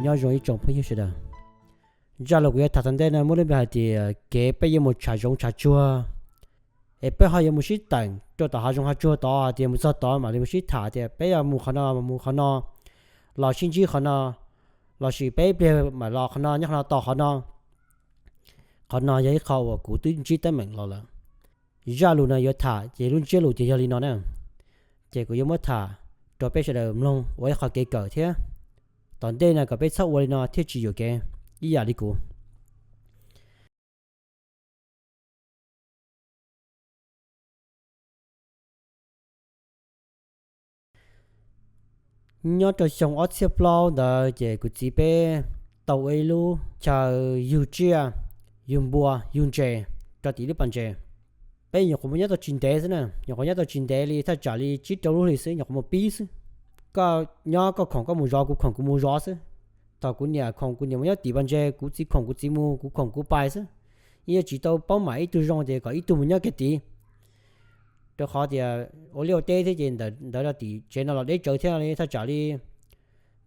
Nyob zoo ib tsoom phooj ywg sawv daws. Zaj lus kuv yuav tham tom ntej no muaj lub npe hais tias kev peb yuav mus tshav zoov tshav tsuag, es peb ho yuav mus sib teem rau tom hav zoov hav tsuag tod, hais tias mus txog tod mam li mus sib tham tias peb yuav mus qhov no, mus qhov no, los sib ntsib qhov no, lossis peb ib pliag mam los qhov no, nyob qhov no tos qhov no. Qhov no yog ib qho uas kuv twb ntsib teeb meem los lawm. Zaj lus no yuav tham ces lub ntsiab lus ces yog li no na, ces kuv yuav muab tham rau peb sawv daws mloog ua ib qho kev kawm thiab. Tom ntej no kom peb txhob ua li no thiaj tsis yuam kev ib yam li kuv. Nyob rau xyoo ob txhiab plaub ntawd ces kuv txiv peb tau ua ib lub chaw yug tsiaj, yug npua, yug ntses rau tim lub pas ntses. Peb nyuam qhuav mus nyob tau tsis ntev xwb na, nyuam qhuav nyob tau tsis ntev li, thaj tsam li tsib rau lub hlis xwb, nyuam qhuav mus pib xwb. Koj nyob koj khoom koj mus zov, kuv khoom kuv mus zov xwb. Thaum kuv niam khoom kuv niam mus nyob tim pas ntses, kuv txiv khoom kuv txiv mus, kuv khoom kuv pais xwb. Yeej tsis tau paub mam ib tug zoo tias kom ib tug mus nyob kiag tid. Rau qhov tias ua liaj ua teb thiab ces ntawd rau tim tsev no los deb tsawv thiab li, thaj tsam li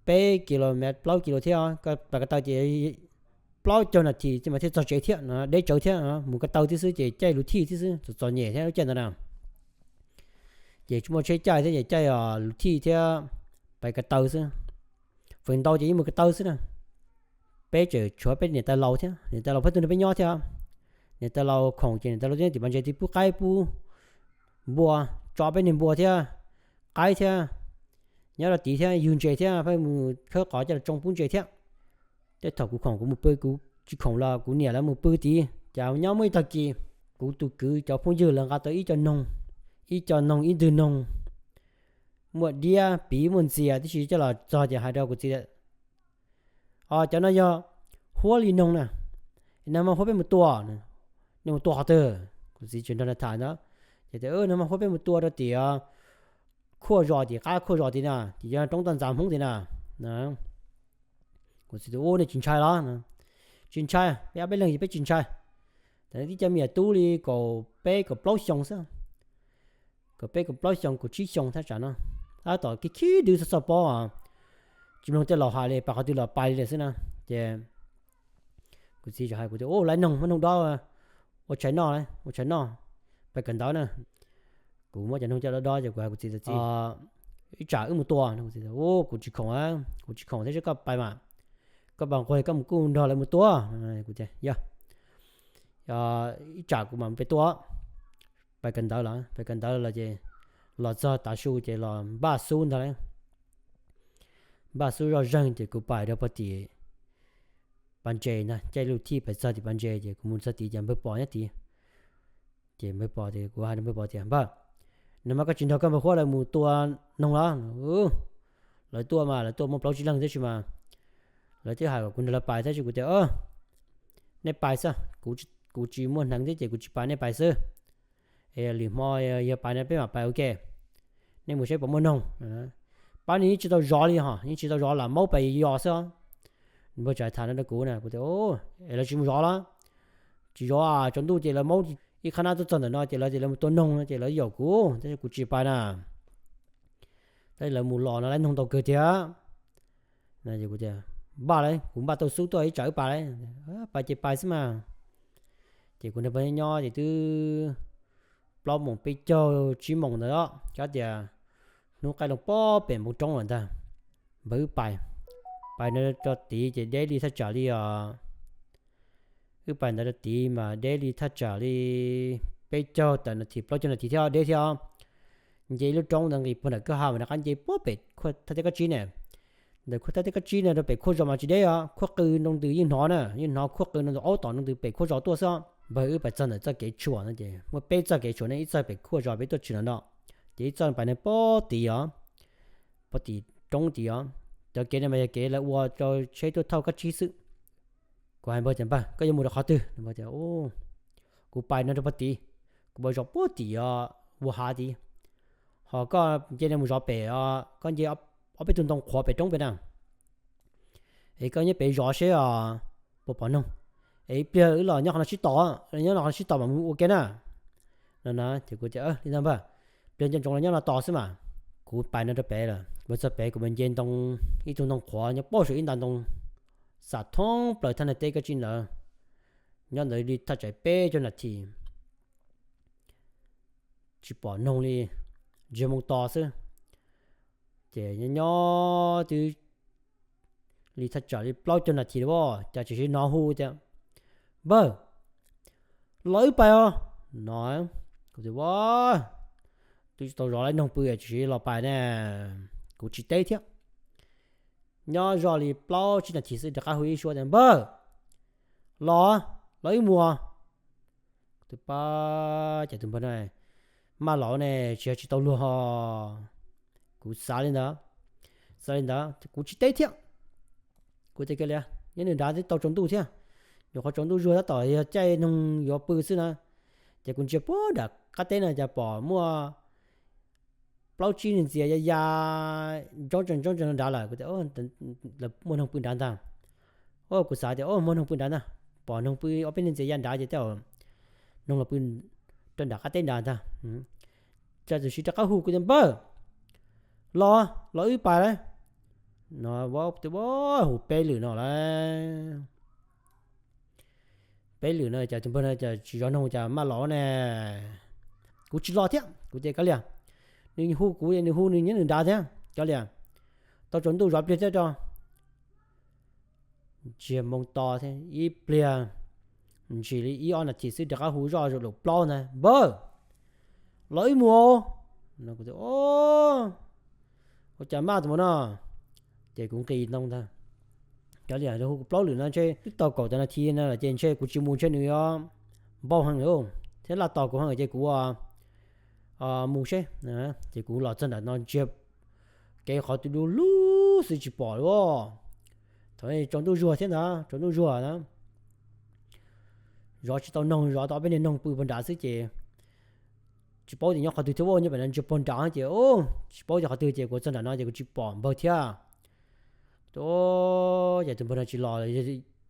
peb kis lus mev plaub kis lus thiab, koj pais ko taw ces plaub caug nas this ces mas thiaj txog tsev thiab no, deb tsawv thiab, mus ko taw thiab xwb ces caij luv thij thiab xwb, txom txom nyem thiab lub caij ntawd na. Ces tsis muaj tsheb caij thiab ces caij luv thij thiab pais ko taw xwb. Feem ntau ces yeej mus ko taw xwb na. Peb tseem tshuav peb niam tais laus thiab, niam tais laus pheej tuaj nrog peb nyob thiab. Niam tais laus khoom ces niam tais laus nyob tim pas ntses tid pub qaib pub npua, tso peb niag npua thiab qaib thiab, nyob rau tid thiab yug ntses thiab pheej mus khawb qos coj los tsoo pub ntses thiab. Tej thaum kuv khoom kuv mus pw, kuv tsis khoom los kuv niam lawv mus pw tid, cas nyob muaj ib tag kis, kuv tus kwv cov phooj ywg lawv nqa tau ib co noog, ib co noog ib ntwg noog, muaj diab piv muaj ntxias tib si coj los txog ces hais rau kuv txiv tias, o, cov no yog huab li noog na, nag hmo huab peb mus tua, nej mus tua qhov twg? Kuv txiv tseem nrog nws tham ntawd, ces tias, nag hmo huab peb mus tua rau tim khuaj zos, tim qab khuaj zos tid na, ces yog roob toj ntxas Hmoob tid na. Kuv txiv tias, u, nej tsis ntshai los? Tsis ntshai, peb ob peb leeg ces peb tsis ntshai. Tam no tib co me nyuam tub li kaum peb kaum plaub xyoo xwb, kaum peb kaum plaub xyoo kaum tsib xyoo thaj tsam no, tab tom khib khib dwb txog txoj pob, tsis mloog tej laus hais li, pais qhov twg los pais li lawm xwb na. Ces kuv txiv txawm hais kuv tias, u, lawv noog muab noog dob ua tshais noj, ua tshais noj, pais kawm ntawv na. Kuv muab cov noog coj dob dob ces kuv hais kuv txiv tias, txiv, ib tsam wb mus tua. Kuv txiv tias, u, kuv tsis khoom, kuv tsis khoom thiab, seb koj pais mas, koj pais nquag koj mus kuj nrog lawv mus tua. Kuv tias, yog, ib tsam kuv mam pais tua. Pais kawm ntawv lawm, pais kawm ntawv lawm ces los txog tav su ces los npaj xub ntag lauj. Npaj xub zoj zeeg ces kuv pais rau pem tim pas ntses ntag, caij luv thij pais txog tim pas ntses ces kuv mus txog tid ces npawg Pom nyob tid. Ces npawg Pom tias, kuv hais rau npawg Pom tias, npawg, nag hmo koj tsis nrog koj npawg Huab lawv mus tua noog los? Lawv tuaj mas lawv tuaj muaj plaub tsib leeg thiab tsis mas, lawv twb hais kom kuv nrog lawv pais thiab tsis. Kuv tias, nej pais xwb, kuv tsis muaj hneev thiab ces kuv tsis pais, nej pais xwb. Es lwm hmo yog pais no peb mam pais ua ke. Nej mus saib puas muaj noog. Pab ni yeej tsis tau zov li ho, yeej tsis tau zov, lam maub pais yos xwb. Npawg txawm tham no rau kuv na, kuv tias, es lawv tsis mus zov los? Tsis zov, tsaus ntuj ces lawv maub ib qhab nab tuaj txog ntawm no ces lawv tias lawv mus tua noog no ces lawv yaum kuv tab sis kuv tsis pais na. Tab sis lawv mus los no lawv noog ntau kawg tiag. Npaj lauj, kuv npaj tau xub tuaj, ib tsam wb pais lauj. Pais ces pais xwb mas. Ces kuv nrog npawg nyob ces twb plaub moos peb caug tsib moos ntawd, kab tias hnub qaij loo pob pem npoo roob lawm ntag. Npawg wb pais, pais no rau tid ces deb li thaj tsam li os, wb pais ntawd rau tid mas deb li thaj tsam li peb caug tawm nas this plaub caug nas this thiab deb thiab. Nce ib lub roob ntawd nqis puag nram kwj ha mas rov qab nce pob pem khuaj thaj teb kab tsib ne. Ntawm khuaj thaj teb kab tsib no rau pem khuaj zos mas tsis deb os, khuaj qw nroo ntws yeej hnov na, yeej hnov khuaj qw nroo ntws aub tom nroo ntws pem khuaj zos tuaj xwb. Npawg wb pais txog ntawm txoj kev tshuam no ces muaj peb txoj kev tshuam ne, ib txoj pem khuaj zos peb tuaj tshwm no no, ces ib txoj pais no pob tid os, pob tim roob tid os. Cov kev no mas yog kev lawv ua rau tsheb tuaj thauj kab tsib xwb. Kuv hais npawg tias, npawg, koj yuav mus rau qhov twg? Npawg tias, kuv pais no rau pob tid, kuv pais zov pob tim os, ua hav tid. Ho koj nce no mus zov pem, koj nce ob peb tug ntoo qhuav pem roob pem na, es koj nyob pem zov seb puas pom noog, es ib pliag wb los nyob qhov no sib tos, nyob no qhov no sib tos mam mus ua ke na. No na ces kuv tias, li ntawd npawg, pliag nco ntsoov los nyob no tos xwb mas. Kuv pais no rau pem lawm, mus txog pem kuv mam nce ntoo, ib tug ntoo qhuav nyob pob saum ib nta ntoo. Xam thoob plaws thaj neeg teb kab tsib ntawd, nyob ntawd li thaj tsam peb caug nas this, tsis pom noog li, ntsiag moo to xwb. Ces nyob nyob twb li thaj tsam li plaub caug nas this lawm, cas tsis hnov hu tias, Npawg, los wb pais os, no. Kuv tias, Ua, twb tsis tau zov li noog pw tsis los pais ne, kuv tsis teb thiab. Nyob zoj li plaub tsib nas this xwb rov qab hu ib suab tias, Npawg, los, los wb mus. Kuv tias, Pab, cas tus npawg no maj los ne, tsis yog tsis tau luag ho. Kuv xav li ntawd, xav li ntawd kuv tsis teb thiab. Kuv tias, Kav liam, nyob nws nrad twb tau tsaus ntuj thiab, nyuam qhuav tsaus ntuj zuag tab tom yog caij noog yuav pw xwb na. Ces kuv ntsia puag nram qab teb no cas pom muaj plaub tsib neeg ntxias ya ya, ntsoov tsees ntsoov tsees nrad lawm. Kuv tias, Muaj noog pw nrad ntag. Kuv xav tias, Muaj noog pw nrad ntag, pom noog pw ob peb neeg ntxias ya nrad ces tej zaum noog los pw rau nram qab teb nrad ntag. Cas tus siv rov qab hu kuv tias, Npawg, los, los wb pais lauj, no. Ua, hu peb lwm no lauj, peb lwm no cas tus npawg no cas tsis zov noog cas maj los ne. Kuv tsis los thiab, kuv tias, Kav liam, nws hu kuv, nws hu nws nyob nws nrad thiab, kav liam, tau tsaus ntuj zov pliag thiab tso. Ntsiag moo to thiab, ib pliag ntsis li ib ob nas this xwb rov qab hu zoj zaum plaub ntag, Npawg, los wb mus. Ua cas maj tus mus no, ces kuv nqis ntoo ntag. Kav liam, hu kuv plaub lwm no ntshe twb tau kaum tawm nas this no lawm ces ntshe kuv tsis mus ntshe nws yuav npau heev lawm thiab laj tos kuv heev ces kuv mus seb. Ces kuv los txog nram no ntsia kev qhov twg du lug xwb tsis pom li. Thaum tsaus ntuj zuag thiab ntag, tsaus ntuj zuag na, zov tsis tau noog, zov tau ob peb niag noog pw puag nrad xwb ces tsis paub tias nyob qhov twg thiab, nyob pem no ntsia puag nrad ces tsis paub tias qhov twg ces kuv txog nram no ces kuv tsis pom npawg thiab. Ces tus npawg no tsis los,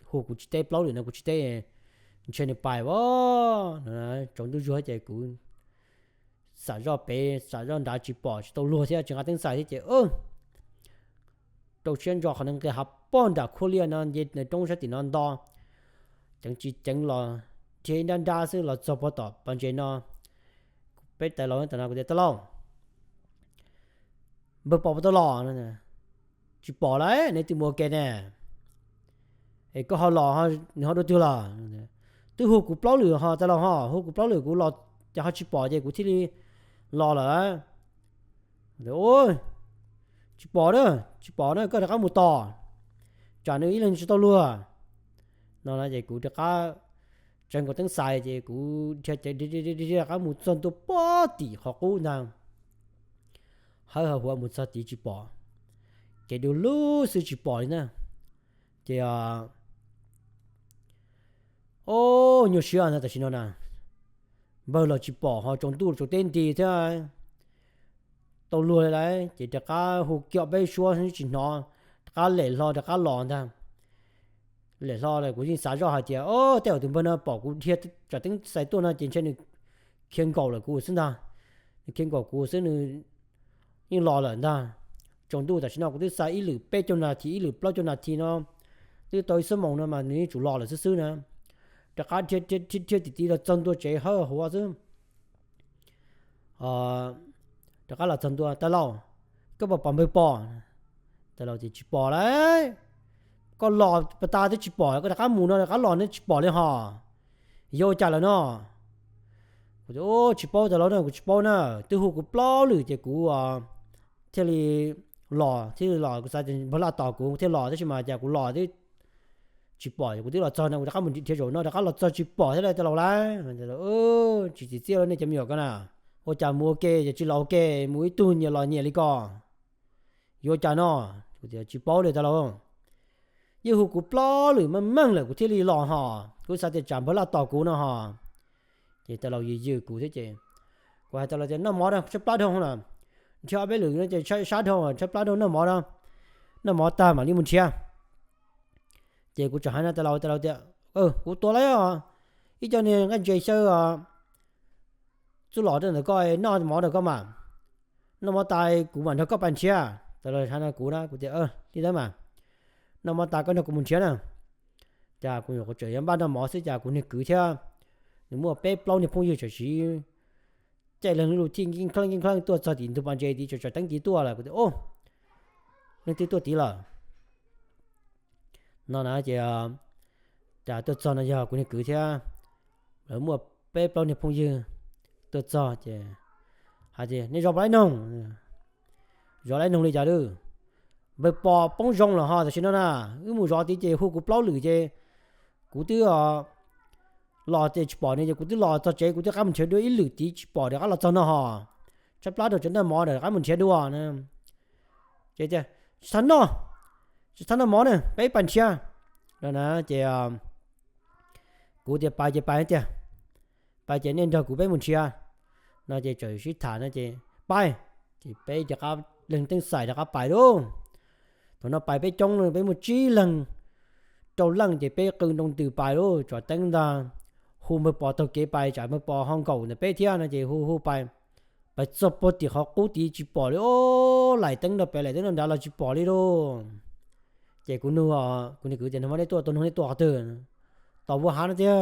hu kuv tsis teb, plaub lwm no kuv tsis teb, ntshe nws pais a. Tsaus ntuj zuag ces kuv xam zoj pem xam zoj nrad tsis pom, tsis tau luag thiab tsis nqa teeb xais thiab ces rau siab ntso qhov no nqis hav pog nram khuab liaj no nce roob sab tim no nto, ceev tsis ceev los dhia ib nrab nrab xwb los txog puag tom pas ntses no. Peb tais laus tam no kuv tias, Tais laus, npawg pom puas tau los? Tsis pom lawm, neb twb mus ua ke ne. Es koj ho los, nws ho dua twg los? Twb hu kuv plaub lwm ho tais laus ho, hu kuv plaub lwm kuv los ces ho tsis pom ces kuv thiaj li los lawm. Tsis pom na, tsis pom na, koj rov qab mus tos, tsam nws ib leeg tsis tau luag. No ces kuv rov qab tseev nkaus teeb xais ces kuv dhia cev rov qab mus txog ntua puag tim qhov qub ntag. Hawb hauv huav mus txog tid tsis pom, kev du lug xwb tsis pom li na. Ces o, nyuaj siab ntag tam sim no na, npawg los tsis pom ho tsaus ntuj tsaus teb nti thiab, tau luag li lauj. Ces rov qab hu kiag ob peb suab tsis hnov, rov qab lem hlo rov qab los ntag. Lem hlo lawm kuv yeej xav zoj hais tias o, tej zaum tus npawg no pom kuv dhia tsam teeb xais tuaj no ces ntshe nws khiav nkaum lawm kuv xwb ntag. Nws khiav nkaum kuv xwb nws yeej los lawm ntag. Tsaus ntuj tam sim no kuv twb xa ib lwm peb caug nas this ib lwm plaub caug nas this no, twb tau ib xuab moos no mas nws yeej tsum los lawm xwb xwb na. Rov qab dhia dhia dhia tim tid los txog ntua tsev hawb hauv huav xwb. Rov qab los txog ntua, Tais laus, koj puas pom npawg pom? Tais laus tias, Tsis pom lauj. Koj los pas tas twb tsis pom, koj rov qab mus no rov qab los ne tsis pom li hos. Yog ua cas lawm no? Kuv tias, Tsis paub tais laus na, kuv tsis paub na. Twb hu kuv plaub lwm ces kuv thiaj li los, thiaj li los, kuv xav tias npawg laj tos kuv thiaj los tab sis mas cas kuv los twb tsis pom, kuv twb los txog no kuv rov qab mus dhia zaum no rov qab los txog tsis pom thiab lauj tais laus lauj. Tsis tsim txiaj li nej cov me nyuam ko na. Ua cas mus ua ke ces tsis los ua ke, mus ib tug nyias los nyias li ko. Yuav ua cas no? Kuv tias, Tsis paub li tais laus. Yeej hu kuv plaub lwm meej meej lawm kuv thiaj li los hos, kuv xav tias tsam npawg laj tos kuv no hos. Ces tais laus yws yws kuv thiab ces kuv hais tais laus tias, Noj mov na, tshaib plab dhau na. Dhia ob peb lwm no ces sab dhau, tshaib plab dhau, noj mov na, noj mov tag mam li mus nrhiav. Ces kuv tseem hais no tais laus, tais laus tias, Kuv tuav lawm os, ib co niag nqaij ntses xyaw os, txuj lom rau ntawm koj, noj mov ntawm koj mas, noj mov tas kuv mam nrog koj pais nrhiav. Tais laus hais no kuv na, kuv tias, Li ntawd mas. noj mov tas koj nrog kuv mus nrhiav na. Cas kuv nyuam qhuav tseem yuav npaj noj mov xwb cas kuv niag kwv thiab nws muaj peb plaub niag phooj ywg tseem sib caij leeg lub lub thij nkeej kheej nkeej kheej tuaj txog tim ntug pas ntses tid, tsam tsam teeb tid tuaj lawm. Kuv tias, Ub, leej twg tuaj tid lawm? No na ces, cas tuaj txog no yog kuv niag kwv thiab lawv muaj peb plaub niag phooj ywg tuaj txog ces hais tias, Nej zov puas laib noog? Zov laib noog li cas lawm? Npawg Pos poob zoo lawm ho tam sim no na. Wb mus zov tid ces hu kuv plaub lwm ces kuv twb los ces tsis pom nws ces kuv twb los txog tsev kuv twb rov qab mus nrhiav dua ib lwm tid tsis pom, rov qab los txog no ho. Tshaib plab rau tsev noj mov rov qab mus nrhiav dua na. Ces tias, Tsis txhob noj, tsis txhob noj mov na, peb pais nrhiav. No na ces kuv tias, Pais ces pais tiag, pais ces nej nrog kuv peb mus nrhiav. No ces txawm sib tham no ces pais, ces peb rov qab leeg teeb xais rov qab pais lauj. Thaum no pais peb coob, peb muaj tsib leeg rau leej ces peb qw nroo ntws pais lauj, tsom teeb ntag, hu npawg Pos taug kev pais tsam npawg Pos ho nkaum ntawm peb thiab no ces hu hu pais. Pais txog puag tim qhov qub tid tsis pom li, o, laim teeb nrog pem laim teeb nrog nrad los tsis pom li lauj. Ces kuv nug, kuv niag kwv tias, Nag hmo nej tuaj tau noog nej tuaj qhov twg? Tom vuag hav no tiag.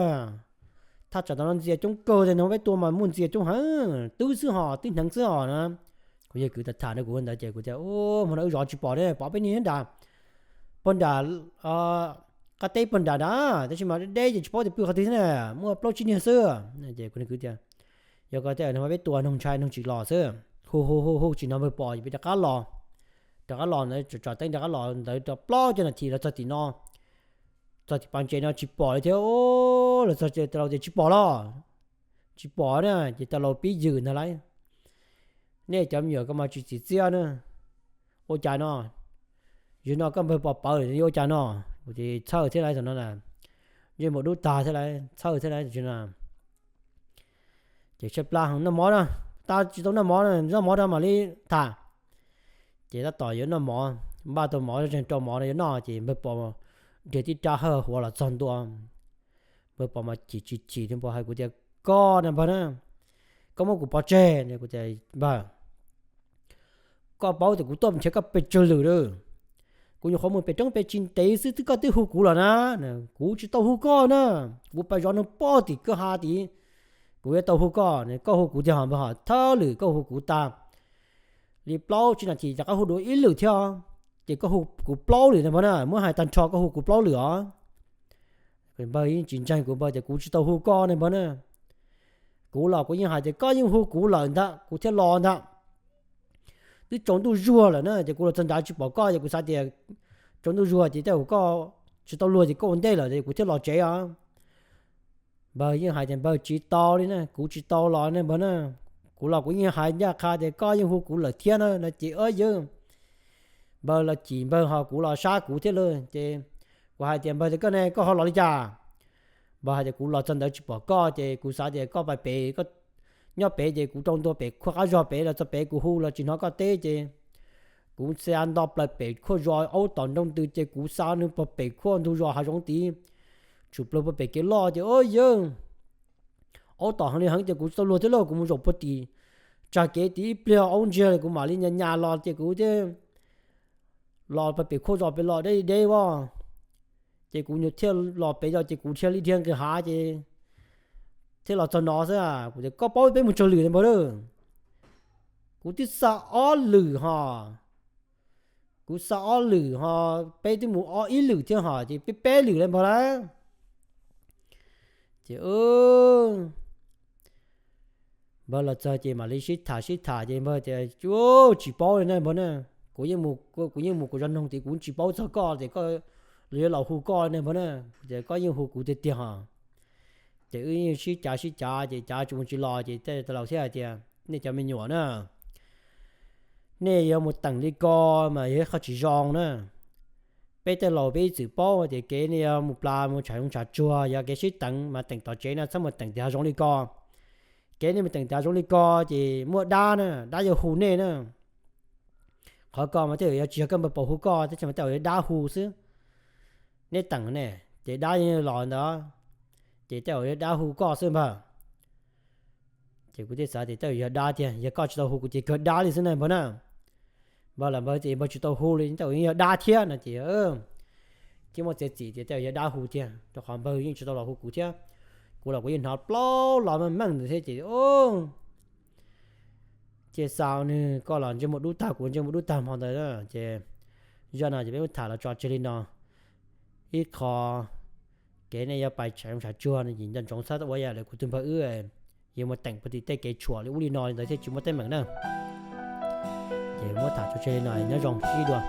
Thaj tsam tom no ntxias coob kawg tiag, nag hmo peb tuaj mas muaj ntxias coob heev, twb xwb ho twb hneev xwb os na. Kuv yawg kwv tham tham rau kuv ntawd ces kuv tias, Ub, hmo no wb zov tsis pom ne, pom peb niag nram, puag nram qab teb puag nram nrad, tab sis mas deb ces tsis paub tias pw qhov twg thiab na, muaj plaub tsib niag xwb. Ces kuv niag kwv tias, Yog ko tej nag hmo peb tua noog ntshai noog tsis los xwb. Hu hu hu hu tsis hnov npawg Pos ces peb rov qab los, rov qab los ntawd tsom teeb rov qab los ntawd rau plaub cov nas this los txog tim no, txog tim pas ntses no tsis pom li thiab. Los txog tau laus tias, Tsis pom los? Tsis pom na. Ces tau laus pib yws ntag lauj, Nej cov me nyuam ko mas tsis txim txiaj na. Ua cas no? Yog no koj npawg Pos pawv lawm yuav ua cas no? Kuv tias, Txhawj thiab lauj, thaum no na, ntsej muag dub tag thiab lauj, txhawj thiab lauj no. Ces tshaib plab heev, Noj mov na, tab tsis tau noj mov na, noj mov rau mam li tham. Ces tab tom yuav noj mov, npaj tau mov, zeeg rau mov no yuav noj ces npawg Pos dhia tib rab hawj huav los txog ntua. Npawg Pos mas chim tsis chim, npawg hais kuv tias, Koj na npawg na, koj muab kuv pov tseg. Kuv tias, Npawg, koj paub tias kuv tuaj nrhiav koj pes tsawg lwm lawm. Kuv nyuam qhuav mus pem roob pem tsis ntev xwb twb koj twb hu kuv lawm na. Kuv tsis tau hu koj na, kuv pais zov noog pog tim kwj ha tid, kuv yuav tau hu koj, koj hu kuv tiag ho npawg, ho thawj lwm koj hu kuv tag li plaub tsib nas this rov qab hu dua ib lwm thiab, ces koj hu kuv plaub lwm na npawg na, muab hais tag nrho koj hu kuv plaub lwm os. Npawg yeej tsis ntseeg kuv, npawg tias, Kuv tsis tau hu koj ne npawg na. Kuv los kuv yeej hais tias koj yeej hu kuv lawm ntag kuv thiaj los ntag. Twb tsaus ntuj zuag lawm na ces kuv los txog nrad tsis pom koj ces kuv xav tias tsaus ntuj zuag ces tej zaum koj tsis tau luag ces koj ua ntej lawm ces kuv thiaj los tsev os. Npawg yeej hais tias, Npawg tsis tau li na, kuv tsis tau los ne npawg na. Kuv los kuv yeej hais ncaj qha tias koj yeej hu kuv lawm thiab na no ces, Yawg, npawg los chim npawg ho kuv los sab kuv thiab lauj. Ces kuv hais tias, Npawg tias koj ne koj ho los li cas? Npawg hais tias, Kuv los txog ntawd tsis pom koj ces kuv xav tias koj pais pem, nyob pem ces kuv rau ntua pem khuaj qab zog pem los txog pem kuv hu los tsis hnov koj teb ces kuv xa nto plaws pem khuaj zos aub tom nroo ntws ces kuv xa nws puag pem khuaj ntug zos hav zoov tid, tshwm plaws puag pem kev loj ces, Yawg, aub tom heev li heev ces kuv tsis tau luag thiab lauj, kuv mus zaum puag tim tsag kev tid ib pliag aub ntsiag li kuv mam li nyas nyas los ces kuv thiaj los puag pem khuaj zos pem los deb deb voj. Ces kuv nyuam thiaj los pem zos ces kuv thiaj li dhia nqis hav ces thiaj los txog no xwb. Kuv tias, Koj paub peb mus tsawg lwm ne npawg lauj? Kuv twb xa ob lwm ho, kuv xa ob lwm ho, peb twb mus ob ib lwm thiab ho ces peb peb lwm lauj npawg lauj. Ces npawg los txog ces mam li sib tham sib tham ces npawg tias, Tsis paub li ne npawg na, kuv yeej mus kuv zov noog tid kuv tsis paub txog koj tias koj, luag yuav los hu koj ne npawg na. Kuv tias, Koj yeej hu kuv tiag tiag ho. Ces wb yeej sib cav sib cav ces cav tsis mus tsis los ces tej laus thiaj hais tias, Nej cov me nyuam na, nej yuav mus teem li ko mas yog ib qho tsis zoo na. Peb tej laus peb ib txwm paub tias kev nej yuav mus plas mus tshav zoov tshav tsuag yog kev sib teem mas teem tom tsev na, txhob mus teem tim hav zoov li ko. Kev nej mus teem tim hav zoov li ko ces muaj dab na, dab yuav hu nej na. Qhov ko mas tej zaum yuav tsis yog koj npawg Pos hu koj, tab sis mas tej zaum yog dab hu xwb. Nej teem ne, ces dab yeej los ntawd, ces tej zaum yog dab hu koj xwb npawg. Ces kuv thiaj xav tias tej zaum yog dab tiag, yog koj tsis tau hu kuv ces kawg dab li xwb na npawg na. Npawg los npawg tias npawg tsis tau hu li, tej zaum yeej yog dab thiab no ces thiab muab txiav txim tias tej yog dab hu tiag, rau qhov npawg yeej tsis tau los hu kuv thiab. Kuv los kuv yeej hnov plaub los meej meej ntawd thiab ces, ces xav nws, koj los ntsej muag dub tag, kuv ntsej muag dub tag hmo ntawd na. Ces zaj no ces peb muab tham los tso tseg li no. Ib qho kev nej yuav pais tshav tsuag no ces nco ntsoov txhob ua yam li kuv tus npawg wb, yuav mus teem pov tim tej kev tshuam li ub li no li ntawd thiaj tsis muaj teeb meem na. Ces muab tham tso tseg li no, nyob zoo sib dua.